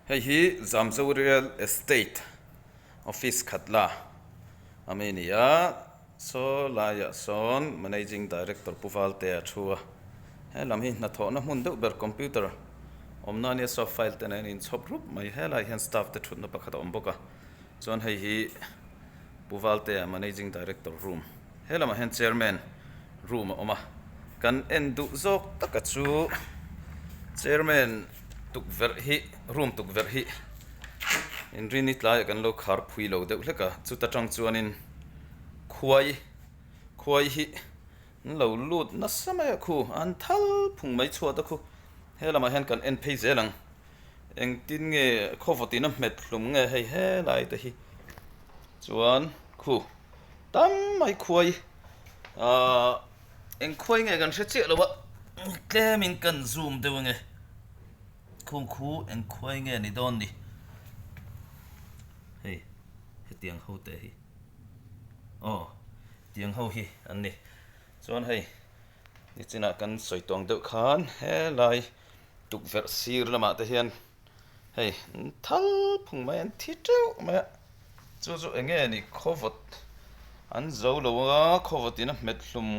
Hei hi Zamzo Real Estate Office khat la a mi ni a, saw laiah sawn Managing Director Pu Valtea a thu a, he lam hi hnathawhna hmun deuh ber computer awmna a nia saw file te nen a inchhawp rup mai, helaiah hian staff te thutna pakhat a awm bawk a, chuan hei hi Pu Valtea Managing Director room he lamah hian Chairman room a awm a, kan en duh zawk taka chu Chairman tukverh hi room tukverh hi inrini tlaiah kan lo khar phui lo deuh hlek a, chuta tang chuanin khuai khuai hi an lo lut nasa mai a khu an thal phung mai chhuat a khu he lamah hian kan en phei zel ang engtin nge khawvawtin a hmet hlum nge hei helai te hi chuan khu tam mai khuai ahh eng khuai nge kan hre chiah lo a tlemin kan zoom deuh ange khung khu eng khuai nge ni dawn ni hei hetiang ho te hi aw tiang ho hi an ni chuan hei nichinah kan sawi tawng deuh khan helai tukverh sir lamah te hian Hei an thal phung mai an thi teuh mai a, chu chu eng nge ni khawvawt an zo lo a, khawvawt in a hmet hlum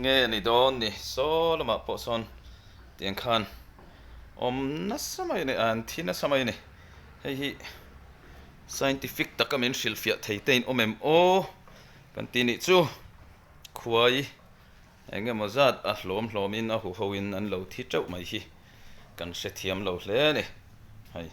nge ni dawn ni saw lamah pawh sawn tiang khan awm nasa mai a ni an thi nasa mai a ni, hei hi scientific taka min hrilhfiah thei te in awm em aw kan tih nih chu khuai. Eng emaw zat a hlawm hlawmin a huho in an lo thi teuh mai hi kan hrethiam lo hle a ni. Hei.